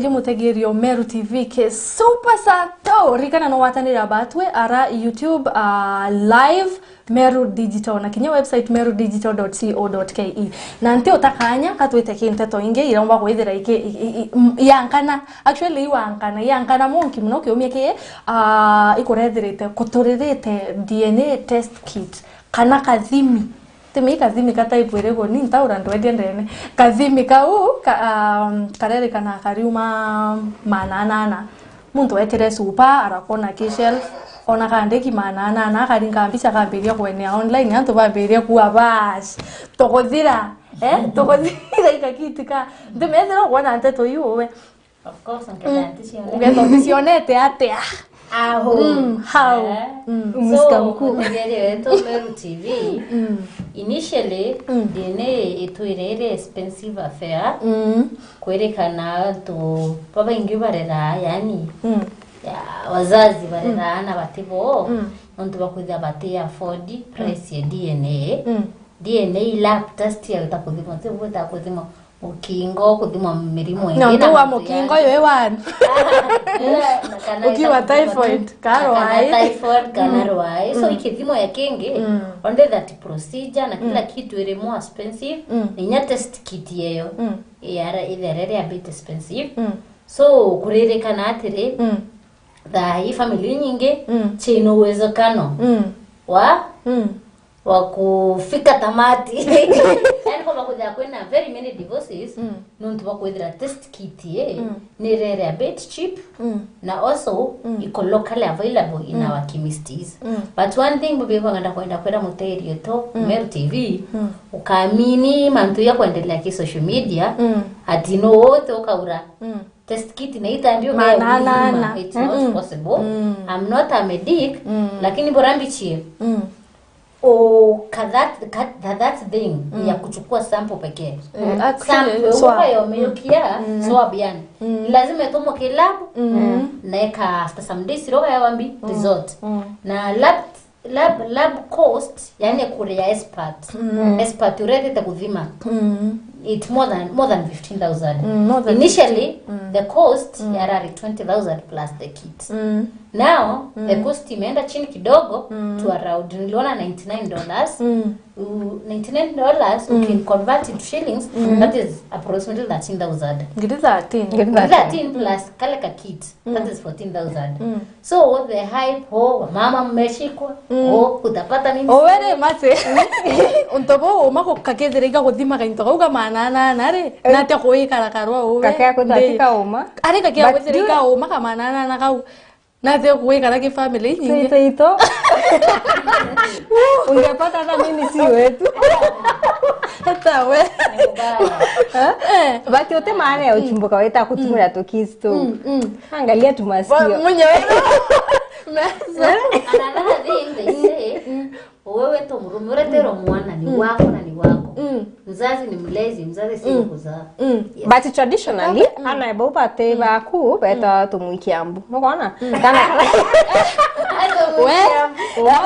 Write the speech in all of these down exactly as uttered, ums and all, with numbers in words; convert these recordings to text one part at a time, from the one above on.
Mutegerio Meru T V ke Super Sato. Ririkana no watanira batwe ara YouTube, ah, live Meru Digital, na kinya website meru digital dot co dot ke. Na nti utakanya katwite ki nteto ingi iromba kwithira iki, i, i, i, m-, yankana. Actually, iwankana, yankana monki muno kiumia ki, ah, ikurethirite kuturirite D N A test kit kana kathimi. Timi kathimi ka type iriku, ni ntaura ndwendia ndene. Kathimi kau ka, um, karerikana kariuma maana anana. Muntu wetire supa, arakona ki shelf, ona kandiki maana anana, akaringa mbica, akambiria kwenea online, antu bambiria kuwa, bas, tukuthira, eh, tukuthira ikakitika. Ntimethira ukwona nteto iu we. Of course, nkenda nticionete. Ugetha uticionete atia? Aho. Mm, how? Eh? Mm. So, mhusika mkuu, mutegeria wetu Meru T V, mm, initially, mm, D N A itwire iri expensive affair, mm, kwirikana antu babaingi barera, yani, mm, ya, wazazi barera, mm, ana batibo, mm, nontu bakwithira bati afford price, mm, ya D N A. Mm. D N A lab test ya gwita kuthimwa, ti gwita kuthimwa mukingo, kuthimwa mirimu ingi. Nontu wa mukingo yo iwani. Ukiwa typhoid, kana rwai, kana rwai. So, ikithimo ya kingi, only that procedure na kila kitu iri more expensive, na inya test kit yeyo, iyara, ithere iri a bit expensive. So, kuririkana atiri, thaa ii family nyingi, ciina uwezekano wa wa kufika tamati. Yani, kwamba kwithira kwina very many divorces, nontu bwa kwithira test kit ii ni rere a bit cheap, na also iko locally available in our chemistries. But one thing, bubi bwanga ndakwenda kwira mutegeria wetu Meru T V, ukamini mantu ya kwendelea ki social media, ati no wote ukaura test kit na itandio maana anana. It's not possible. I'm not a medic, lakini bora mbichie. Uka that, that, that thing ya kuchukua sample pekee. Sample, so uka yomeyukia swab, yani. Lazima itumwe ki lab, na eka after some days, iroga ya wambi result. Na lab, lab, lab cost, yani kuria expert. Expert uretete kuthima. It's more than, more than fifteen thousand. Initially, the cost yarari twenty thousand plus the kit. Now, the cost imeenda chini kidogo to around, niliona ninety-nine dollars. U-, ninety-nine dollars, ukiconvert it to shillings, that is approximately thirteen thousand. Ngiri thirteen. Ngiri thirteen plus kale ka kit, that is fourteen thousand. So, the hype, oh, wamama mmeshikwa, oh, utapata nini? Owere mase. Untu buu uma kakethira iga guthima gainto gau ga maana anana ri, na atia kuikara karwa uwe. Kakea kuthatika uma. Ari kakea kwithira iga uma ka maana anana kau. Na atia kuikara ki family nyingi. Tuito, tuito. Ungepata hata mimi si wetu. Hata we. Eh? But uti maana ya uchimbuka weta kutumira tukisto. Angalia tu masikio. Munye wewe. And another thing they say, wewe to murume ureterwa mwana ni wako na ni wako. Mzazi ni mlezi, mzazi si kuzaa. Yes. But traditionally, ana ebo bate baku beta tumwikia mbu. Nukona? Kana we, we,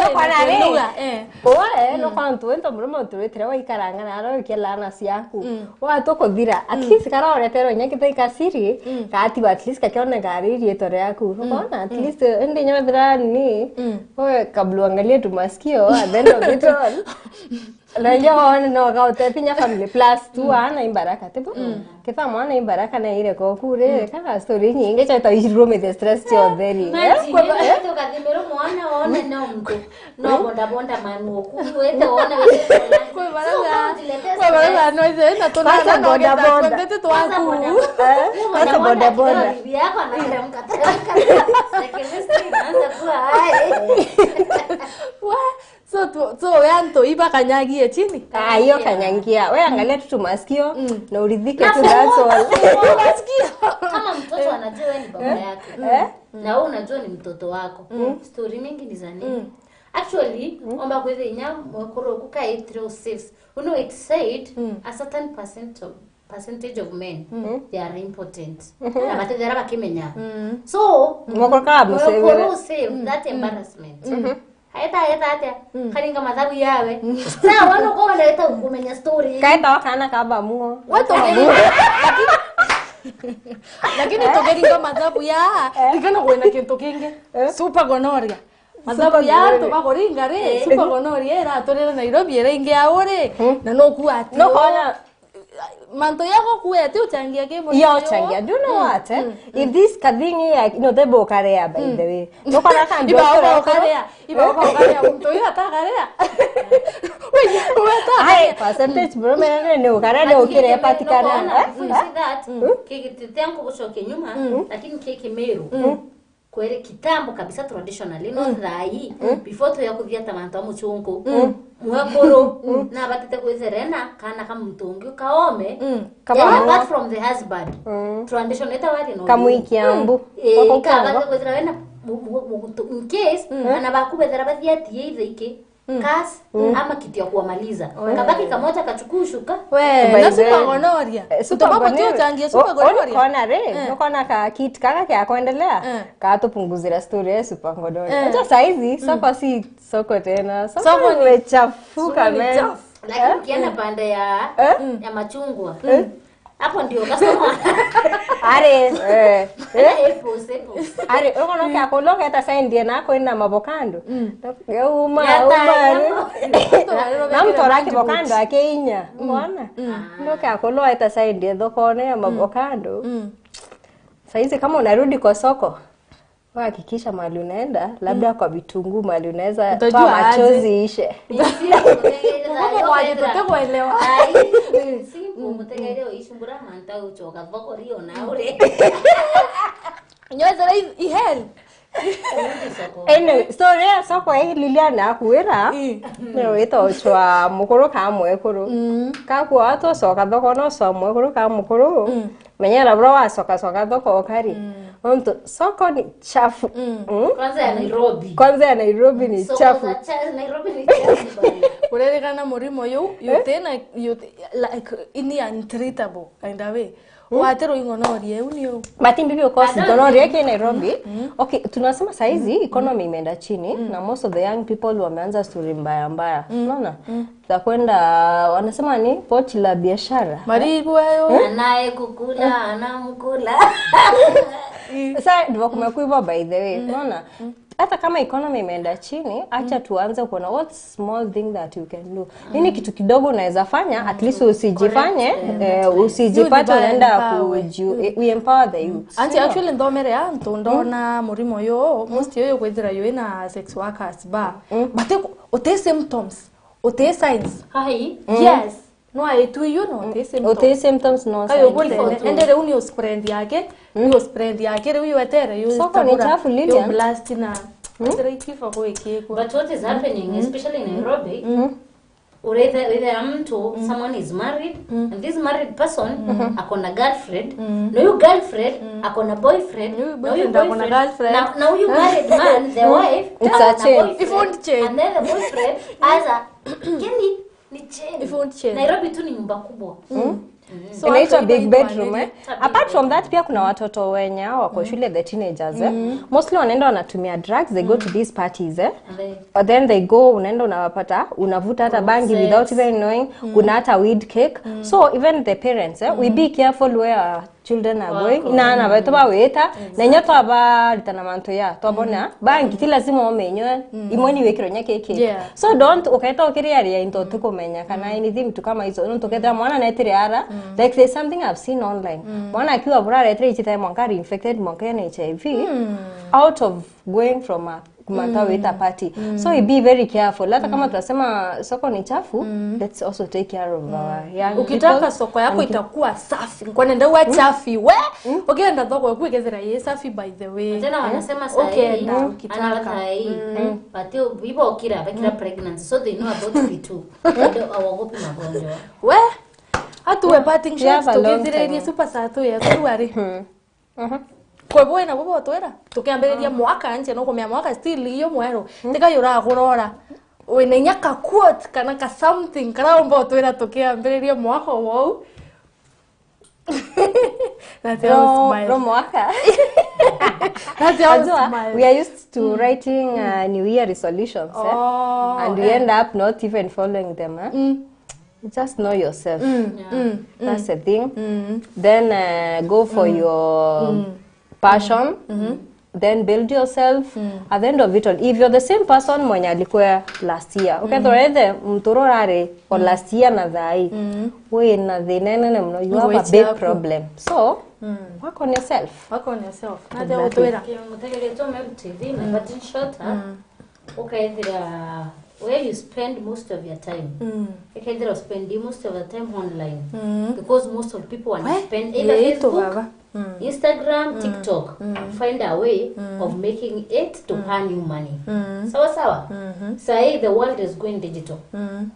nukona ri? Lugha, eh. We, nukona ntu wento murume uturitire waikaranga na aroikia laana ciaku. Watukuthira, at least kara ureterwa inya kitai kasiri, katiba at least kakioneka ari rietwa riaku. Nukona? At least, indi inya wethira ni, we, kabla uangalie tu masikio, at the end of it all, na inya waone no gaute pinya family plus tu ana imbaraka, tibo? Kitha mwana imbaraka na ire ko kure, kana story nyingi cha ta ijirwo me the stress cha utheri. Imagine, eh? Kwe ba-, eh? Ukathimira mwana wone no mtu. No bonda bonda man woku. Wete wone wete. Kwe baraza. Kwe baraza no ise na tona. Kwanza no bonda bonda. Kwanza bonda bonda. Eh? Kwanza bonda bonda. Bibi yako anaenda mkate. Chemistry inaanza kuwa hai. Wa So tu, so we antu iba kanyagie chini. Ah, hiyo kanyagia. We angalia tu tu masikio na uridhike tu, that's all. Masikio. Kama mtoto anajua wewe ni baba yake. Eh? Na wewe unajua ni mtoto wako. Story mingi ni za nini? Actually, omba kwethe inya mwekuru kuka eight zero six. You know, it said a certain percent of, percentage of men, they are impotent. Na batethera bakimenya. So, mwekuru kama mwekuru musevere. Save that embarrassment. Aeta, aeta atia? Karinga mathabu yawe. Sawa, no kona eta kumenya story. Kaeta wakana kaba muo. Wetu. Lakini tukiringa mathabu ya, ndikana kwina kintu kingi. Super gonorrhea. Mathabu ya antu bakuringa ri, super gonorrhea iraturire Nairobi, iraingia uri, na nukuwa ati, nukwona mantu ya gukua ati uchangia ki? Iyo uchangia. Do you know what, eh? If this kathing here, no, they both are, by the way. Nukwona ka ndio iba ukarea, iba ukarea, muntu uyu atakaria. Wewe, uyu atakaria. Ai, percentage bro, mene ni ukarea ni ukire patikana. If you see that, kiki titengo gucoke nyuma, lakini kiki Meru. Kweri kitambo kabisa, traditionally, no thaa ii, before tuya kuthiata mantu a muchungu, mwekuru nabatite kwithira ena kana ka muntu ungi kaome, kama yani, apart from the husband. Tradition ita wari no kamwikia mbu. Eh, kabate kwithira wena mu-, mu-, mu-, in case ana baku bethira bathiatie ithe iki, kasi, ama kitu ya kuwamaliza. Kabaki kamoja kachukuu shuka. We, na super gonorrhea. Eh, super gonorrhea. Tubapo tu uchangia super gonorrhea. Kona re, nukona ka kit kaka kia kuendelea, katupunguzira story ya super gonorrhea. Acha saizi, soko si soko tena. Soko imechafuka, man. Lakini ukienda pande ya, ya machungwa. Hapo ndio customer. Ari, eh, eh. Apples, apples. Ari, ukono kia kulo keta saindie na kwina mavokando. Uma, uma. Na mtu araki vokando akiinya. Mwana. Ndo kia kulo eta saindie thokone ya mavokando. Saizi kama unarudi kwa soko, hakikisha mahali unaenda, labda kwa vitunguu, mahali unaweza toa machozi ishe. Mutegeere uishi mbura manta uchoka thoko rio na uri. Nywethera i hell. Anyway, story ya soko ya Liliana akuira. Ni wita uchwa mukuru ka mwekuru. Kakua watu ucoka thoko no ucoa mwekuru ka mukuru. Menyera bro, wacoka coka thoko ukari. Nontu soko ni chafu. Kwanza ya Nairobi. Kwanza ya Nairobi ni chafu. Nairobi ni chafu bana. Kuririkana murimo yu, yutina, like, ini untreatable kind of way. Watirwo i gonorrhea, iu ni u. But maybe because gonorrhea ki Nairobi. Okay, tunasema saizi economy imeenda chini na most of the young people wameanza story mbaya mbaya. Unaona? Za kwenda, wanasema ni pochi la biashara. Maribu ayo. Anayekukula anamkula. Sa ndivyo kumekuwa, by the way. Unaona? Hata kama economy imeenda chini, acha tuanze kuona what small thing that you can do. Nini kitu kidogo unaweza fanya, at least usijifanye, eh, usijipate unaenda kuju-, eh, we empower the youth. Anti, actually nthomere antu ndona murimo yo, most yo kwithira yo ina sex workers ba. But uti symptoms, uti signs. Hai. Yes. No, aitu iyo no uti symptoms. Uti symptoms, no signs. Kayo bune, endere uni uspread yake, ni uspread yake, riu yo etere, yo soko ni chafu, Lilian. Blast na. Endere ikifa kwa ikikwa. But what is happening, especially in Nairobi, urethe, urethe mtu, someone is married, and this married person akona girlfriend, na huyu girlfriend akona boyfriend, na huyu boyfriend akona girlfriend. Na, na huyu married man, the wife, it's a change. It won't change. And then the boyfriend has a, yani, ni change. It won't change. Nairobi tu ni nyumba kubwa. So inaitwa big bedroom, eh? Apart from that, pia kuna watoto wenye wako shule, the teenagers, eh? Mostly wanaenda wanatumia drugs, they go to these parties, eh? But then they go, unaenda unawapata, unavuta hata bangi without even knowing, kuna hata weed cake. So even the parents, eh, we be careful where our children are going. Na, na betu bawita, na inyo twabaritana mantu ya, twabona bangi ti lazima umenywe, imwe ni wikiro nya kiki. So don't uketa ukiriaria into utikumenya kana anything tu kama hizo. Nontu ukethira mwana netire ara, like, there's something I've seen online. Mwana akiwa bura aretire ichita mwanka ari infected, mwanka ena H I V, out of going from a kumanta wita party. So we be very careful. Hata kama tunasema soko ni chafu, let's also take care of our young people. Ukitaka soko yako itakuwa safi, nkone ndawa chafi, we, ukienda thoko yaku ikethira yi safi, by the way. Tena wanasema saa hii, ukienda, ukitaka. Saa hii, but ibo kira, bakira pregnancy, so they know about it too. Ndio awagopi magonjwa. We, atuwe parting shots, tukithiririe super saa tu ya tuari. Kwe bwe na bwe botwira, tukiambiriria mwaka, nche no kumea mwaka, still iyo mweru. Tika yuragurora. Wina inya ka quote kana ka something kara umba utwira tukiambiriria mwaka wou. That's how smile. Ro mwaka. That's how smile. We are used to writing, uh, New Year resolutions, eh? And we end up not even following them, eh? Just know yourself. Mm, mm, mm. That's the thing. Mm. Then uh, go for your passion. Mm-hmm. Then build yourself. Mm. At the end of it all, if you're the same person mwenye alikuwa last year, ukethirwa ethe mtu uria urari o last year na thai, mm, wi na thina inene muno. You have a big problem. So, mm, work on yourself. Work on yourself. Exactly. Naja utwira. Kimutegeretwo Meru T V na Martin Shorter. Mm. Ukaethira where you spend most of your time. Mm. Ikaethira spending most of the time online. Mm. Because most of people want to spend either Facebook, baba. Mm. Instagram, TikTok. Mm. Find a way of making it to earn you money. Mm. Sawa sawa? Mm-hmm. Sahi the world is going digital. Mm.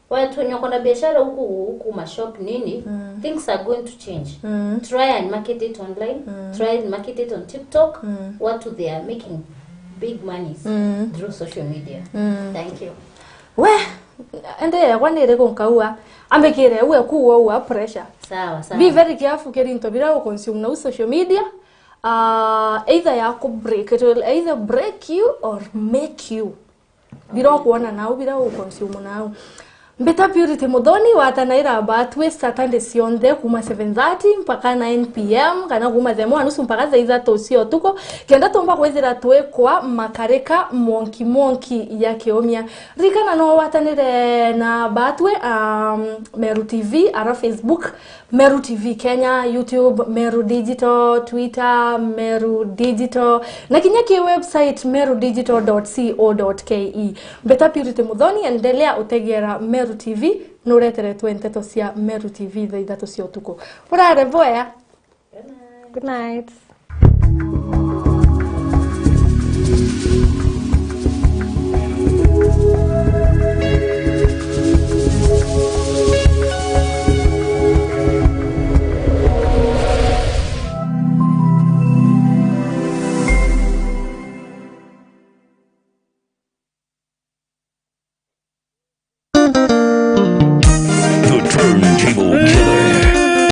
Watunya kona biashara huku, huku mashop nini, mm, things are going to change. Mm. Try and market it online. Mm. Try and market it on TikTok. Mm. Watu, they are making big monies, mm, through social media. Mm. Thank you. We, ende yakwa ni iriku nkaua? Ambikire uwe kuua ua pressure. Sawa, sawa. Be very careful kiri into bira u consume na u social media. Uh, either ya ku break, it will either break you or make you. Bira ukwona nau, bira uconsume nau. Mbita Purity Muthoni, watanaira batwi Saturday cionthe kuma seven thirty mpaka nine p m, kana kuma thaa imwe na nusu mpaka thaa ithatu cia utuku, kenda tumba kwithira twikwa makarika monki monki ya kiumia. Ririkana no watanire na batwi, um, Meru T V, ara Facebook, Meru T V Kenya, YouTube, Meru Digital, Twitter, Meru Digital, na kinya ki website meru digital dot co dot ke. Mbeta Purity Muthoni, endelea utegera Meru T V, nureteretwe nteto cia Meru T V thaa ithatu cia utuku. Urare bwea. Good night.